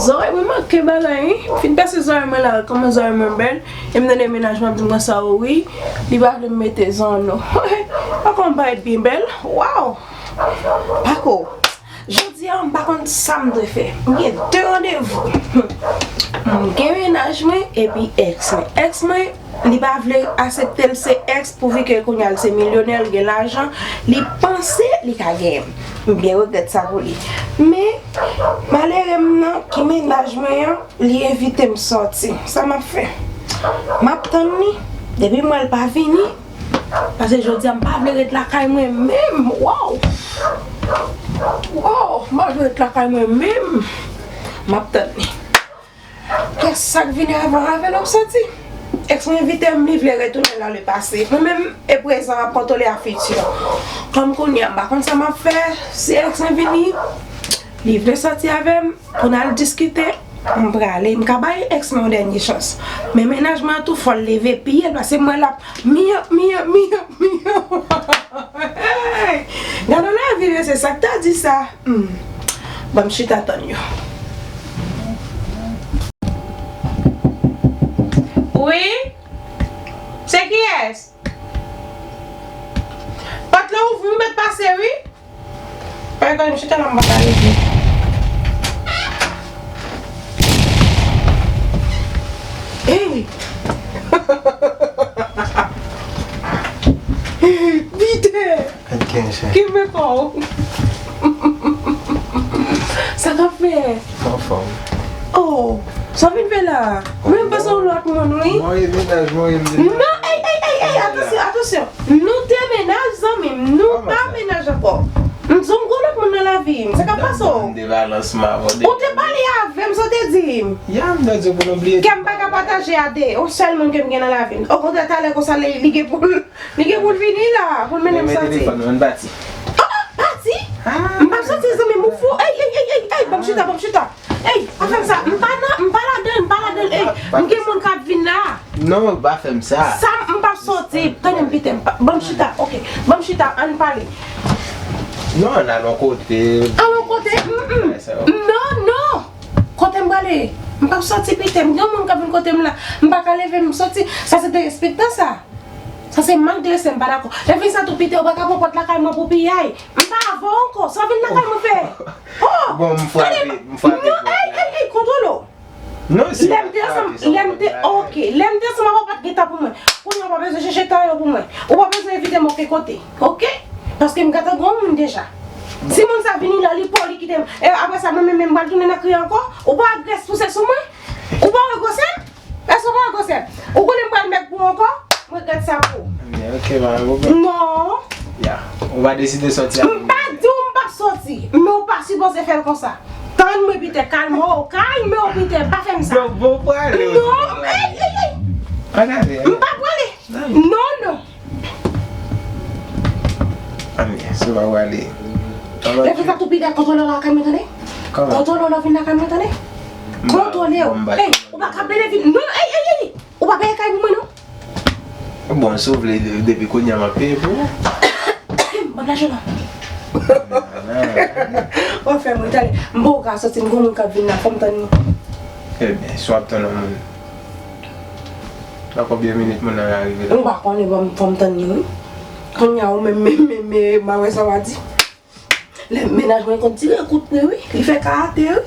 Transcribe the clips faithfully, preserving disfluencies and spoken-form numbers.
Zòrèy mwen manke bagay, wi. M fin pèse zòrèy mwen la, kòman zòrèy mwen bèl. E m tande mennaj mwen ap di m konsa, o wi, li pa vle m mete zanno. Pa konn bagay byen bèl. Waw! Pako, jodi a, m pa konn sa m dwe fè. M gen de randevou. M gen mennaj mwen epi èks mwen. Èks mwen, li pa vle aksepte l se èks pouvi ke kounye a l se milyonè, l gen lajan. Li panse li ka genyen m. M byen regrèt sa pou li. Men, malere m nan, ki mennaj mwen an, li envite m sòti. Sa m ap fè? M ap tann li. Depi m wè l pa vini, paske jodi a m pa vle ret lakay mwen menm. Waw! Waw! M pa vle ret lakay mwen menm. M ap tann li. Kiyès sa k vini avan avè l ap sòti? Èks mwen envite m, li vle retounen nan lepase. Mwen menm, e prezan ap kontwole a fiti. Kòm kounye a, m pa konn sa m ap fè. Si èks mwen vini, li vle sòti avè m pou n al diskite, m prale. M ka bay èks mwen yon dènye chans. Men mennaj mwen an tou fò l leve pye l, paske m wè l ap miyap, miyap, miyap, miyap. Hey! Gade yon lavi, mesye, sa k ta di sa? Hmm. Ban m chita tann yo. Wi? Se kiyès? Pòt la ouvri, wi, mèt pase, wi. Pare, kòm chita la, m pa ka rete. Hey! Pite! Kenbe kò w. Sa k ap fèt? Anfòm. Oh, sa w vin fè la? Mwen, m panse w lòt moun, wi. Mwen, mennaj mwen, m te... Non, ey, ey, ey, ey, atansyon, atansyon. Nou te mennaj, zanmi m. Nou pa mennaj ankò. M di w, m gen lòt moun nan lavi m. Sa k ap pase w? Ou te pale avè m, sa w te di m? Ya, m te di w pou nou bliye. Kè m pa ka pataje a de. Yon sèl moun ke m gen nan lavi m. Okontrè, talè konsa, li, li gen pou l, li gen pou l vini la, pou l mennen m sòti. Men telefòn nan, ann pati. Oh, oh, pati? M p ap sòti, zanmi m, ou fou. Ey, ey, ey, ey, ey, ban m chita, ban m chita. Ey, pa fè m sa. M pa nan, m pa ladan l, m pa ladan l. Ey, m gen moun k ap vin la. Non, pa fè m sa. Sa, m p ap sòti. Tande m, pite m. Ban m chita, oke. Ban m chita, ann pale. Non, ann al yon kote. Al yon kote? Mm, mm. Non, non. Kote m prale? M p ap sòti, pite m. Gen moun k ap vin kote m la. M pa ka leve m sòti. Sa se derespektan, sa. Sa se mank de respè, m pa dakò. Lè vin sa tou, pite, ou pa ka pran pòt lakay mwen pou piyay. M pa avè w ankò. Sa w vin lakay mwen fè? Oh! Bon, m frape, m frape pòt la. Non, ey, ey, ey, kontwole w. Non, si lè m te ansanm, lè m te, oke, lè m te ansanm avè w, ou pa t gen tan pou mwen. Kounye a, ou pa bezwen chèche tan yo pou mwen. Ou pa bezwen envite m okenn kote, oke? Paske m gentan gen yon moun deja. Si moun sa vini la, li pa w, li kite m. E apre sa, mwen menm, menm, m pral tounen nan kriye ankò? Ou pa wè grès pouse sou mwen? Ou pa wè gwosè m? Èske w pa wè gwosè m? Ou konnen m pral mèg pou w ankò? M regrèt sa pou ou. Ebyen, oke, pa gen pwoblèm. Non. Ya. Ou pa deside sòti avè m? M pa di w m p ap sòti, men ou pa sipoze fè l konsa. Tann mwen, Pite, kalme w, kalme w, Pite, pa fè m sa. Donk, bon, ou prale. Non, ey, ey, ey. Ann ale. M pa prale. Non, non. Ann ale, si w pa prale. Lè fè sa tou, Pite, kontwole w lakay mwen, tande? Kòman? Kontwole w lè w vin lakay mwen, tande? Kontwole w. Ey, ou pa ka plede vin. Non, ey, ey, ey. Ou pa peye kay pou mwen, non? Bon, si w vle, de-, depi kounye a, m ap peye pou ou. Ban m lajan la. W ap fè mwen, talè. M poko ka sòti, m gen yon moun k ap vin la, fò m tann li. Ebyen, si w ap tann yon moun, nan konbyen minit moun nan ka rive la? M pa konnen, ban m, fò m tann li, wi. Kounye a, ou menm, menm, menm, menm, m a wè sa w a di. Lè mennaj mwen konn tire kout pwen, wi. Li fè karate, wi.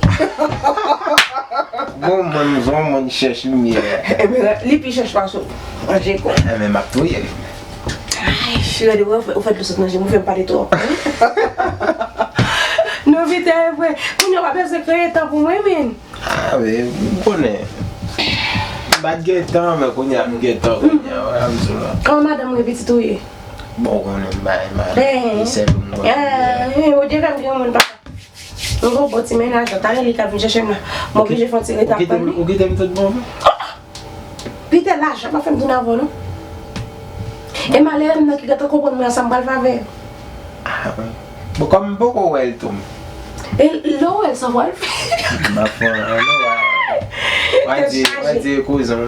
Bon, moun, bon, moun chèch limyè. Ebyen, li pi chèch pase w. Ranje kò w. Ebyen, m ap touye l. Ay, gade, ou fè, ou fè dlo sot nan je m, ou fè m pale twòp. Non, Pite, e vre. Kounye a, w pa bezwen kreye tan pou mwen, menm. Ah, wi, m konnen. M pa t gen tan, men kounye a m gen tan, kounye a, wè, m sou la. Kòman madanm ou gen pitit ou ye? Bon, ou konnen m bay madanm, e sèl ou m konnen. Ah, wi, ou te fè m gen moun papa. M gon bon ti mennaj, talè li ka vin chèche m la. M oblije fè yon ti rete ap tann li. Ou kite m tout bon vre? Pite, lajan pa fè m tounen avè w, non. E malere m nan ki gentan konprann mwen ansanm pral favè. Ah, wi. Bon, kòm m poko wè l tou. E lè w wè l, sa w pral fè? M ap fè yon, non, w a, w a di, w a di e kouzin w.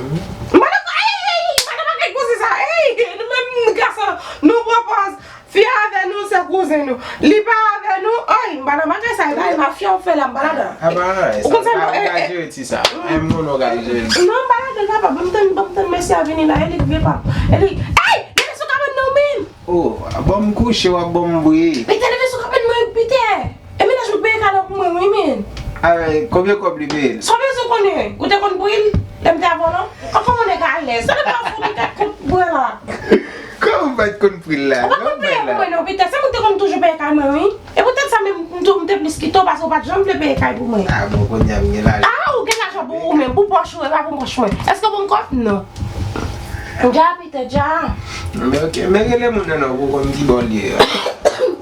Madan, ey, ey, ey, madan pa fè koze sa. Ey, nou menm gason, nou pran pòz. Fi a avè nou, se Kouzen nou. Li pa avè nou. Ay, m pa nan bagay sa, e bagay mafya w fè la, m pa ladan. Apa, ou konn sa, non, ou ka jere ti sa. Ay, m konnen ou ka jere. Non, m pa ladan, papa, ban m tann, ban m tann mesye a vini la, e li k vye pa. E li, ey, leve sou kabann nan, men. Oh, ban m kouche, w ap ban m bri. Pita, leve sou kabann mwen, Pita. E mennaj ou peye kado pou mwen, wi, men. Ay, konbyen kòb li peye l? Sa w bezwen konnen? Ou te konn bri l? Lè m te avè w lan? An kòman nèg alèz? Sa depi w fout ou tèt kout bwè la. Kòman ou pa t konn pri l la? Ou pa konn peye pou mwen non, Pita. Se mwen ki te konn toujou peye kay mwen, wi. E poutèt sa menm, m tou, m te plis kite w paske w pa t janm vle peye kay pou mwen. Ah, bon, kounye a m gen lajan. Ah, ou gen lajan pou ou menm, pou pòch ou, e pa pou pòch mwen. Èske w ban m kòb? Non. Dja, Pita, dja. Men ok, men rele moun nan non, pou konn ki bò l ye.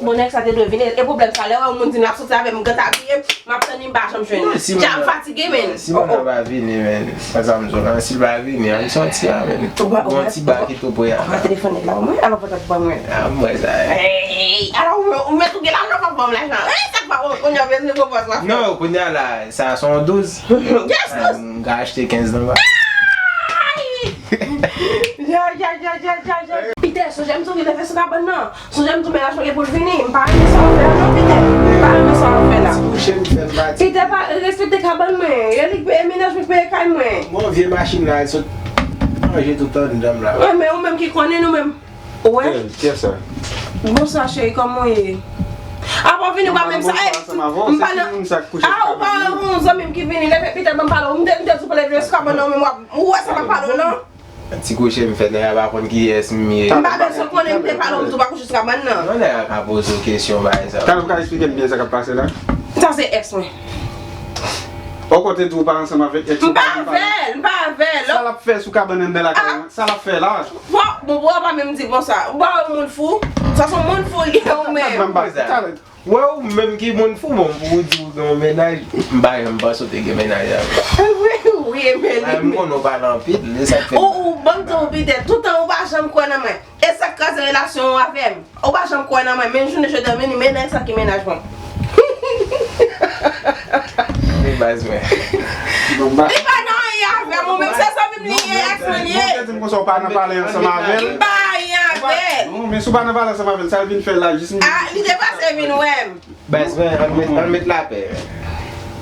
Bon, nèg sa te dwe vini. E pwoblèm sa, lè w wè yon moun di m l ap soti avè m, m gentan abiye, m ap tann li, m pa janm jwenn li. Dja, m fatige, men. Si moun nan pa vini, men. Sa sa m di w la, si l pa vini, ann sòti a, men. Gon ti ba ki tou pre a. Ou pa telefone la, mwen, alò pòtab ban mwen. Ah, mwen sa. Ey, alò ou, ou mèt ou gen lajan, pa ban m lajan. Ey, sa k pa bon, kounye a, men, nou pwopòz la. Non, kounye a la, sa se yon douz. Yes, douz. M ka achte kenz nan ba. Ya, ya, ya, ya, ya, ya. Pita, sonje m di w li leve sou kabann nan. Sonje m di w mennaj mwen gen pou l vini. M pa renmen sa w fè a non, Pita. M pa renmen sa w fè la. Ti kouche m fè m pati. Pita, pa respekte kabann mwen. E li k peye mennaj mwen, k peye kay mwen. Bon, vye machin la, l sot manje tout anndan m la. Wi, men ou menm ki konnen nou menm. Ou wè? Kiyès sa? Bonswa, cheri, kòman w ye? Apa w vini w pa menm sa. Ey, m pa nan. Ah, ou pa yon zanmi m ki vini. Leve, Pita, ban m pale w. M te, m te di w pou leve sou kabann nan, men w ap, ou wè sa m ap pale w lan? Ti kouche m fè, nèg la pa konn kiyès m ye. M pa bezwen konnen, m te pale w, m di w pa kouche sou kabann nan. Non, nèg la ka poze w kesyon, bagay sa. Talè w ka eksplike m byen sa k ap pase la? Sa se èks mwen. Ou kote tou ou pa ansanm avèk èks ou? M pa avè l, m pa avè l. Sa l ap fè sou kabann anndan lakay mwen? Sa l ap fè la? Bon, bon, bon, pa menm di konsa. Ou pa wè moun fou? Sa se yon moun fou li ye ou menm. Talè. Wè ou menm ki moun fou, bon, pou ou di ou gen yon mennaj, m pa janm panse ou te gen mennaj avè l. Wi, wi, men li. M konnen ou pale anpil, e sa k fè. Ou, ou, ban m di w, Pita, toutan ou pa janm kwè nan mwen. E sa k kraze relasyon w avè m. Ou pa janm kwè nan mwen, men jounen jodi a, men li mennaj sa ki mennaj mwen. Wi, baz mwen. Li pa nan anyen avè m, ou menm se zanmi m li ye, èks mwen li ye. Ou te di m konsa ou pa nan pale ansanm avè l. M pa anyen avè l. Non, men si w pa nan pale ansanm avè l, sa l vin fè la jis midi? Ah, li te pase vin wè m. Baz mwen, ann met, ann met lapè.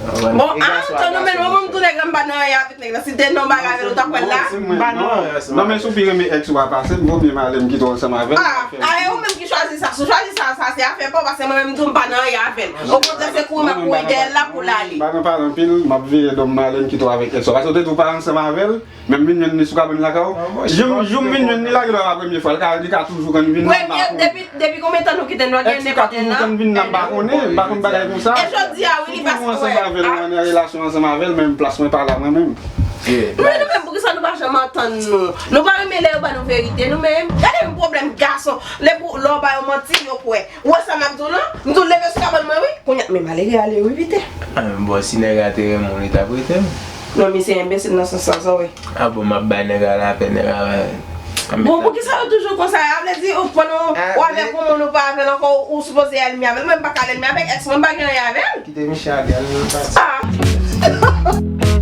Bon, ah, anto nou men mwen, mwen m tou nèg la, m pa nan anyen avèk nèg la. Si te nan bagay avè l, ou t ap wè l la. M pa nan anyen ansanm. Non, men si w pi renmen èks ou a pase m, vo mye m ale m kite w ansanm avè l. Ah, ah, e ou menm ki chwazi sa. Si w chwazi sa, sa se afè pa w, paske mwen menm tou m pa nan anyen avè l. Okontrè, se kouri m ap kouri dèyè l la pou l ale. M pa nan pale anpil, m ap vire do m, m ale m kite w avèk èks ou a. Paske w te di w pa ansanm avè l, men m vin jwenn li sou kabann lakay ou. Jou, jou m vin jwenn li la, li pa premye fwa. Li ka, li ka toujou konn vin la, m pa konnen. Depi, depi konbyen tan nou kite l, nou gen nenpòt en an? Èks ou ka toujou konn vin la, m pa konnen, m pa konn bagay konsa. E jodi a, wi, li pase. Toujou ansanm avè l, nou nan relasyon ansanm avè l, men plas mwen pa la mwen menm. Men nou menm, poukisa nou pa janm antann nou? Nou pa renmen lè yo ba nou verite, nou menm. Gade yon pwoblèm gason. Lè pou, lè w ba yo manti, yo kwè. Ou wè sa m ap di w lan? M di w leve sou kabann mwen, wi. Kounye a, men malere ale, wi, Pita. Ah, bon, si nèg la te renmen w, li t ap rete m. Non, misye enbesil nan sans sa, sa, wi. Ah, bon, m ap bay nèg la lapè, nèg la. Bon, poukisa yo toujou konsa? A vle di, ou, pandan w avèk yon moun, ou pa avè l ankò, ou, ou sipoze ènmi avè l. Mwen, m pa ka ènmi avèk èks mwen, m pa gen anyen avè l. Kite misye ale, al nan pati. Ah.